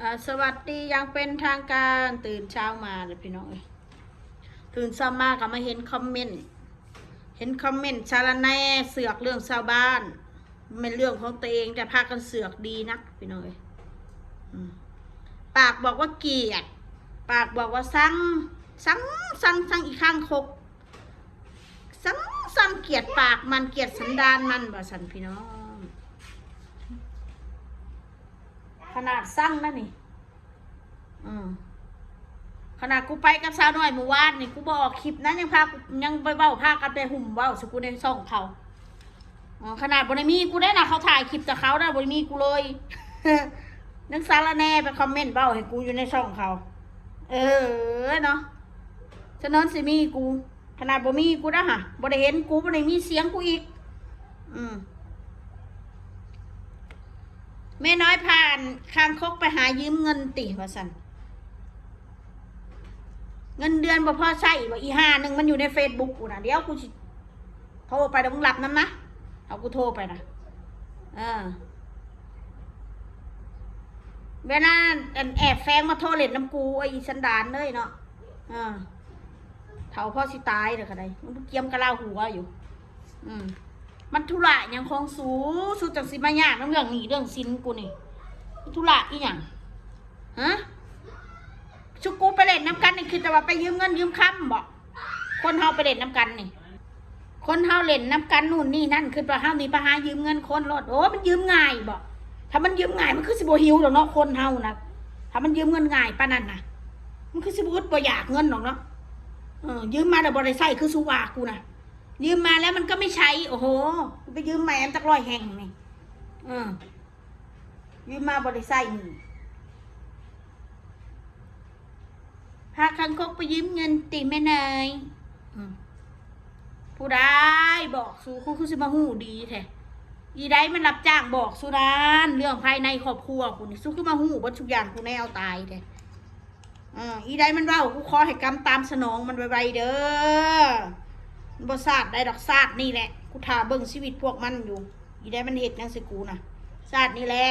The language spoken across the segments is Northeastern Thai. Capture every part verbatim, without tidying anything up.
อ่า สวัสดีอย่างเป็นทางการ ตื่นเช้ามาเลยพี่น้องเอ้ย ตื่นเช้ามาก็มาเห็นคอมเมนต์ เห็นคอมเมนต์สารแหน่เสือกเรื่องชาวบ้าน มันเป็นเรื่องของตัวเอง แต่พากันเสือกดีนักพี่น้องเอ้ย อืม ปากบอกว่าเกลียด ปากบอกว่าซัง ซัง ซัง ซังอีคางคก ซัง ซังเกลียดปากมัน เกลียดสันดานมัน ว่าซั่นพี่น้อง ขนาดซังนะนี่ อืม ขนาดกูไปกับสาวน้อยเมื่อวานนี่ กูบ่ออกคลิปนะ ยังพากู ยังไปเว้า พากันไปหุ่มเว้าใส่กูในช่องเขา อ๋อ ขนาดบ่ได้มีกูได้นะ เขาถ่ายคลิปจากเขานะ บ่ได้มีกูเลย นังสารแหน่ไปคอมเมนต์เว้าให้กูอยู่ในช่องเขา เออ เนาะ ฉะนั้นสิมีกู ขนาดบ่มีกูนะฮะ บ่ได้เห็นกู บ่ได้มีเสียงกูอีก อืม แม่น้อยผ่านคางคกไปหายืมเงินติ ว่าซั่น เงินเดือนบ่พอใช้บ่ อีห่าหนึ่งมันอยู่ในเฟซบุ๊กกูนะ เดี๋ยวกูสิโทรไป เดี๋ยวมึงรับนำนะ เอากูโทรไปนะ เออ เวลาอันแอบแฝงมาโทรเล่นนำกู ไอ้อีสันดานเลยเนาะ เออ เฒ่าพอสิตายเด้อ ก็ได้ มันเกียมกะลาหัวอยู่ อืม มันธุระหยังของสู สูจังสิมายากนำเรื่องหนี้เรื่องสินกูนี่ ธุระอีหยัง ฮะ ชุกูไปเล่นนำกันนี่ คิดแต่ว่าไปยืมเงินยืมคำบ่ คนเฮาไปเล่นนำกันนี่ คนเฮาเล่นนำกันนู่นนี่นั่น คิดว่าเฮานี่ไปหายืมเงินคนโลด โอ้ มันยืมง่ายบ่ ถ้ามันยืมง่าย มันคือสิบ่หิวดอกเนาะ คนเฮานะ ถ้ามันยืมเงินง่ายปานนั้นนะ มันคือสิบ่อึดบ่อยากเงินดอกเนาะ เออ ยืมมาแล้วบ่ได้ใช้ คือสูว่ากูนะ ยืมมาแล้วมันก็ไม่ใช้ โอ้โห กูไปยืมแม่มจักร้อยแห่งนี่ เออ ยืมมาบ่ได้ใช้นี่ พาคางคกไปยืมเงินติแม่เนย อืม ผู้ใดบอกสู กูคือสิมาฮู้ดีแท้ อีใดมันรับจ้างบอกสูนั้น เรื่องภายในครอบครัวกูนี่ สูคือมาฮู้เบิดทุกอย่าง กูแนวตายแท้ เออ อีใดมันเว้า กูขอให้กรรมตามสนองมันไวๆเด้อ มันบ่ชาติใดดอก ชาตินี่แหละ กูถ่าเบิ่งชีวิตพวกมันอยู่ อีใดมันเฮ็ดหยังใส่กูนะ ชาตินี่แหละ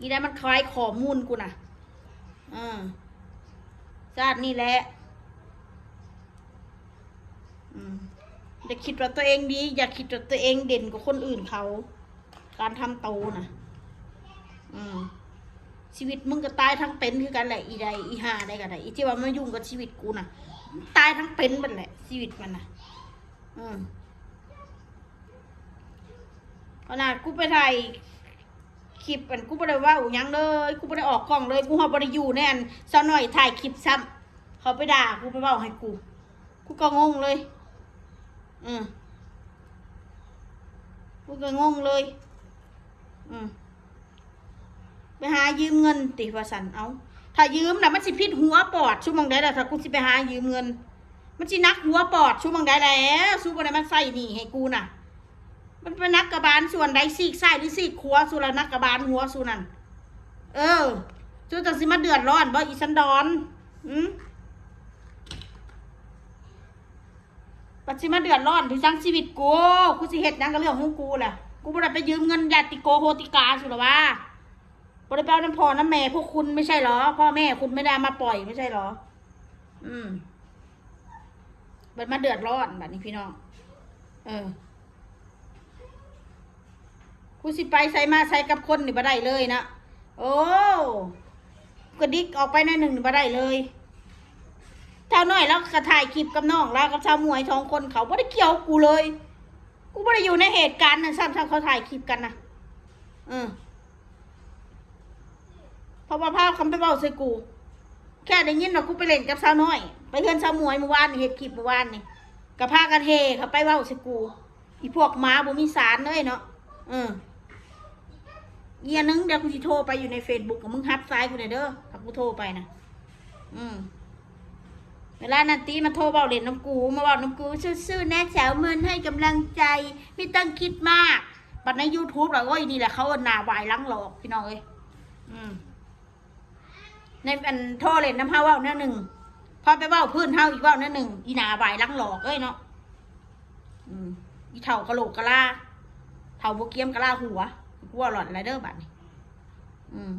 อีใดมันขายข้อมูลกูนะ เออ ชาตินี่แหละ อืม อย่าคิดว่าตัวเองดี อย่าคิดว่าตัวเองเด่นกว่าคนอื่นเขา การทำโตนะ อืม ชีวิตมึงก็ตายทั้งเป็นคือกันแหละ อีใด อีห่าใดก็ได้ อีที่ว่ามายุ่งกับชีวิตกูนะ ตายทั้งเป็นมันแหละ ชีวิตมันนะ อืม ขนาดกูไปถ่ายคลิปอัน กูบ่ได้เว้าหยังเลย กูบ่ได้ออกกล้องเลย กูฮอดบ่ได้อยู่ในอัน สาวน้อยถ่ายคลิปซ้ำ เขาไปด่ากู ไปเว้าให้กู กูก็งงเลย อืม กูก็งงเลย อืม ไปหายืมเงินติ ว่าซั่น เอ้า ถ้ายืมน่ะมันสิผิดหัวปอด ซุหม่องใดล่ะ ถ้ากูสิไปหายืมเงิน มันสิหนักหัวปอด ซุหม่องใดแล้ว สูบ่ได้มาใส่หนี้ให้กูน่ะ มันไปหนักกะบาลส่วนใด ซีกซ้ายหรือซีกขวา สูละหนักกะบาลหัวสูนั่น เออ สูจังสิมาเดือดร้อนบ่ อีสันดอน อืม บัดสิมาเดือดร้อนที่สังชีวิตกู กูสิเฮ็ดหยังก็เรื่องของกูแหละ กูบ่ได้ไปยืมเงินญาติโกโหติกาสูละว่า บ่ได้ไปเอานำพ่อนำแม่พวกคุณไม่ใช่เหรอ พ่อแม่คุณไม่ได้เอามาปล่อยไม่ใช่เหรอ อืม บัดมาเดือดร้อนบัดนี้พี่น้อง เออ กูสิไปไสมาไสกับคนนี่บ่ได้เลยนะ โอ้ กระดิกออกไปหน่อยหนึ่งนี่บ่ได้เลย สาวน้อยลาวก็ถ่ายคลิปกับน้องลาวกับสาวหมวยสองคน เขาบ่ได้เกี่ยวกูเลย กูบ่ได้อยู่ในเหตุการณ์นั้นซ้ำๆ เขาถ่ายคลิปกันนะ เออ เพราะว่าพากันไปเว้าใส่กู แค่ได้ยินว่ากูไปเล่นกับสาวน้อย ไปเฮือนสาวหมวยเมื่อวานนี่ เฮ็ดคลิปเมื่อวานนี่ ก็พากันแห่เข้าไปเว้าใส่กู อีพวกหมาบ่มีสารเลยเนาะ เออ อีกอย่างหนึ่ง เดี๋ยวกูสิโทรไปอยู่ในเฟซบุ๊ก มึงรับสายกูแหน่เด้อ ถ้ากูโทรไปนะ อืม เวลานั้นติมาโทรเว้าเล่นนำกู มาเว้านำกู สู้ๆ นะสาวมนต์ ให้กำลังใจ ไม่ต้องคิดมาก บัดในยูทูบล่ะ โอ้ย นี่แหละเขาเอิ้นหน้าบายหลังหลอก พี่น้องเอ้ย อืม ในอันโทรเล่นนำเฮาเว้าแนวหนึ่ง พอไปเว้าพื้นเฮาอีกเว้าแนวหนึ่ง อีหน้าบายหลังหลอกเอ้ยเนาะ อืม อีเฒ่ากะโหลกกะลา เฒ่าบ่เกียมกะลาหัว กูเว้าหล่อนแล้วเด้อบัดนี้ อืม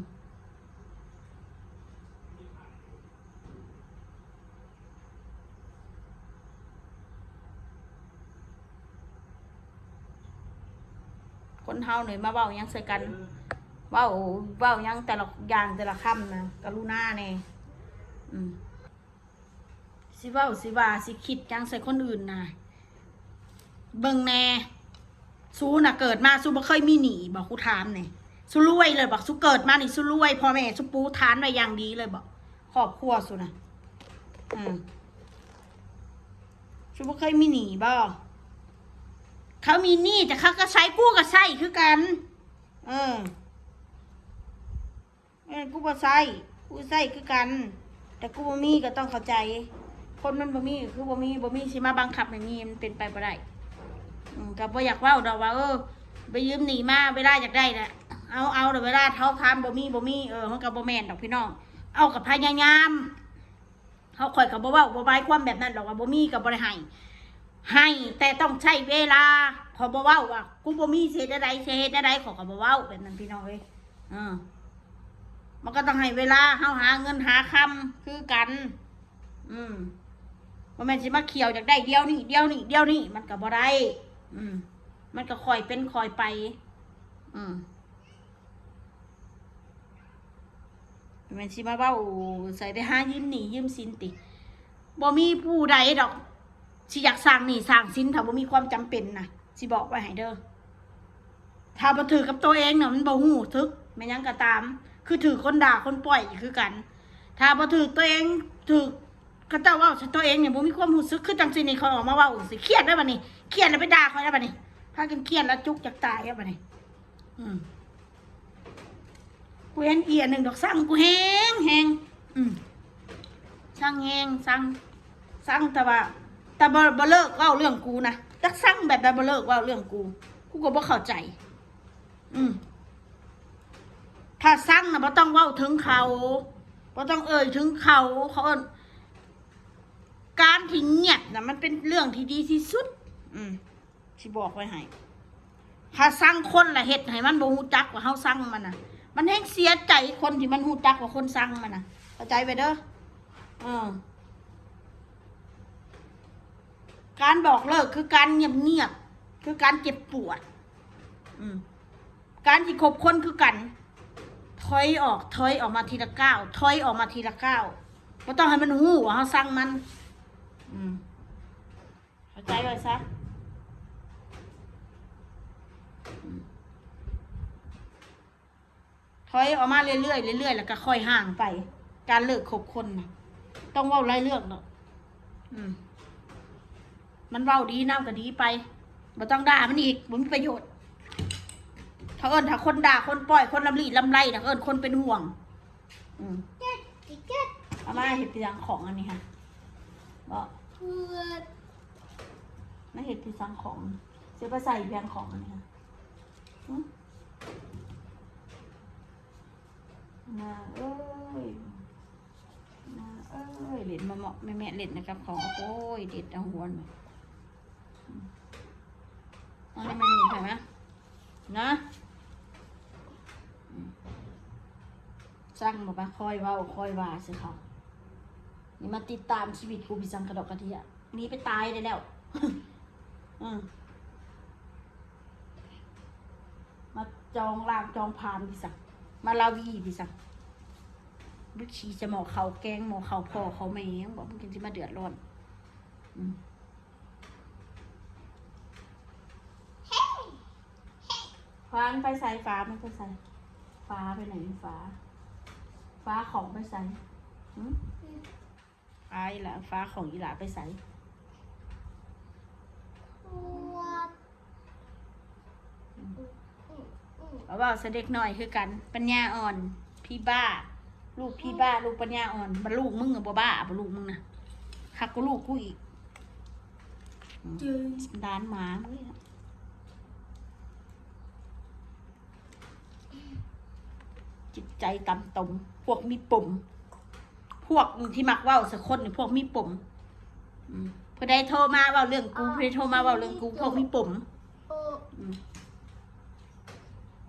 คนเฮานี่มาเว้าหยังใส่กัน เว้า เว้าหยังแต่ละอย่างแต่ละคำนะ กรุณาแน่ อืม สิเว้าสิว่าสิคิดหยังใส่คนอื่นนะ เบิ่งแน่ สูน่ะเกิดมาสูบ่เคยมีหนี้บ่ กูถามแน่ สูรวยเลยบ่ สูเกิดมานี่สูรวย พ่อแม่สูปูฐานไว้อย่างดีเลยบ่ ครอบครัวสูน่ะ อืม สูบ่เคยมีหนี้บ่ เขามีหนี้แต่เขาก็ใช้ กูก็ใช้คือกัน เออ เออ กูบ่ใช้ กูใช้คือกัน แต่กูบ่มีก็ต้องเข้าใจ คนมันบ่มีก็คือบ่มี บ่มีสิมาบังคับให้มี มันเป็นไปบ่ได้ อืม ก็บ่อยากเว้าดอกว่า เออ ไปยืมหนี้มา เวลาอยากได้น่ะ เอา เอา แต่เวลาเฒ่าคำบ่มี บ่มี เออ มันก็บ่แม่นดอกพี่น้อง เอาก็พยายาม เฮา ข้อยก็บ่เว้า บ่หมายความแบบนั้นดอกว่าบ่มีก็บ่ได้ให้ ให้ แต่ต้องใช้เวลา ข้อยบ่เว้าว่า กูบ่มีสิเฮ็ดแนวใด สิเฮ็ดแนวใด ข้อยก็บ่เว้าแบบนั้นพี่น้องเอ้ย เออ มันก็ต้องให้เวลา เฮาหาเงินหาคำคือกัน อืม บ่แม่นสิมาเคี่ยวอยากได้เดี๋ยวนี้ เดี๋ยวนี้ เดี๋ยวนี้ มันก็บ่ได้ อืม มันก็ค่อยเป็นค่อยไป อืม แม่นสิมาเว้าใส่ไปหายืมหนี้ยืมสินติ บ่มีผู้ใดดอก สิอยากสร้างหนี้สร้างสิน ถ้าบ่มีความจำเป็นนะ สิบอกไว้ให้เด้อ ถ้าบ่ถืกกับตัวเองน่ะ มันบ่ฮู้สึก แม่นหยังก็ตาม คือถืกคนด่าคนป้อยคือกัน ถ้าบ่ถืกตัวเอง ถืกเขาเจ้าเว้าใส่ตัวเองเนี่ย บ่มีความรู้สึก คือจังซี่นี่ ข้อยออกมาเว้าสิ เครียดแล้วบัดนี้ เครียดแล้วไปด่าข้อยแล้วบัดนี้ พากันเครียดแล้วจุกอยากตายแล้วบัดนี้ อืม กูเห็นอีอันหนึ่งดอก ซังกูแฮงแฮง อืม ซังแฮง ซัง ซังแต่ว่า แต่บ่ บ่เลิกเว้าเรื่องกูนะ จักซังแบบใดบ่เลิกเว้าเรื่องกู กูก็บ่เข้าใจ อืม ถ้าซังน่ะบ่ต้องเว้าถึงเขา บ่ต้องเอ่ยถึงเขา เขาเอิ้น การที่เงียบน่ะ มันเป็นเรื่องที่ดีที่สุด อืม สิบอกไว้ให้ ถ้าซังคนละเฮ็ดให้มันบ่ฮู้จักว่าเฮาซังมันน่ะ มันแฮงเสียใจคนที่มันฮู้จักว่าคนซังมันน่ะ เข้าใจไว้เด้อ เออ การบอกเลิกคือการเงียบๆ คือการเจ็บปวด อืม การที่คบคนคือกัน ถอยออก ถอยออกมาทีละก้าว ถอยออกมาทีละก้าว บ่ต้องให้มันฮู้ว่าเฮาซังมัน อืม เข้าใจไว้ซะ อืม ถอยออกมาเรื่อยๆ เรื่อยๆ แล้วก็ค่อยห่างไป การเลิกคบคนน่ะ ต้องเว้าหลายเรื่องเนาะ อืม มันเว้าดีนำก็ดีไป บ่ต้องด่ามันอีก บ่มีประโยชน์ เขาเอิ้นถ้าคนด่าคนป้อย คนลำลีลำไรน่ะ เขาเอิ้นคนเป็นห่วง อืม เอามาเฮ็ดเป็นหยังของอันนี้ค่ะ บ่ มาเฮ็ดเป็นหยังของ สิไปใส่เป็นหยังของอันนี้ค่ะ หึ นางเอ้ย นางเอ้ย เล่นมาเหมาะแม่ๆ เล่นนะครับ ของ โอ้ย เด็ดเอาหัวหน่อย อืม เอาให้มันเห็น เห็นไหม นะ อืม ซังบอกว่า คอยเว้า คอยว่าสิเขา นี่มาติดตามชีวิตกู พี่ซังกระดอกกระเดีย หนีไปตายได้แล้ว อืม มาจองลางจองผลานพี่ซัง มาลาวีพี่ซัง มึงขี่จะหม้อข้าวแกงหม้อข้าวพ่อข้าวแม่ มึงบอกมึงกินสิมาเดือดร้อน อืม ฟ้ามันไปใส่ ฟ้ามันไปใส่ ฟ้าไปไหน ฟ้า ฟ้าของไปใส่ หึ ไปละ ฟ้าของอีหลาไปใส่ เอาเว้าซะเด็กน้อยคือกัน ปัญญาอ่อน พี่บ้า ลูกพี่บ้า ลูกปัญญาอ่อน บ่ลูกมึงอะบ่บ้า บ่ลูกมึงนะ คักกว่าลูกกูอีก อืม สันดานหมามึงนี่นะ จิตใจต่ำตม พวกมีปม พวกที่มักเว้าใส่คนนี่ พวกมีปม อืม ผู้ใดโทรมาเว้าเรื่องกู ผู้ใดโทรมาเว้าเรื่องกู พวกมีปม อืม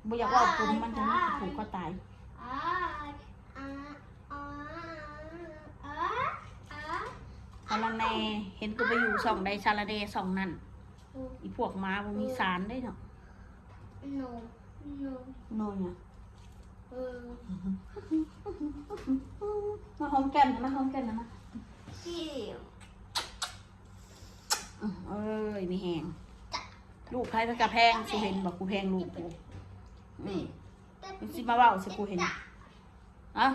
บ่อยากเว้าปมมัน จะมีสิผูกคอตาย สารแหน่ เห็นกูไปอยู่ช่องใด สารแหน่ช่องนั้น อีพวกหมาบ่มีสารเด้เนาะ No, no. โนเนี่ย เออ มาหอมแก้มนะมาหอมแก้มนะมา ที่ อืมเอ้ยมีแหงลูกใครก็กระแพงสูเห็นบอกกูแพงลูกกูอืมมันสิมาเว้าสิกูเห็นอะ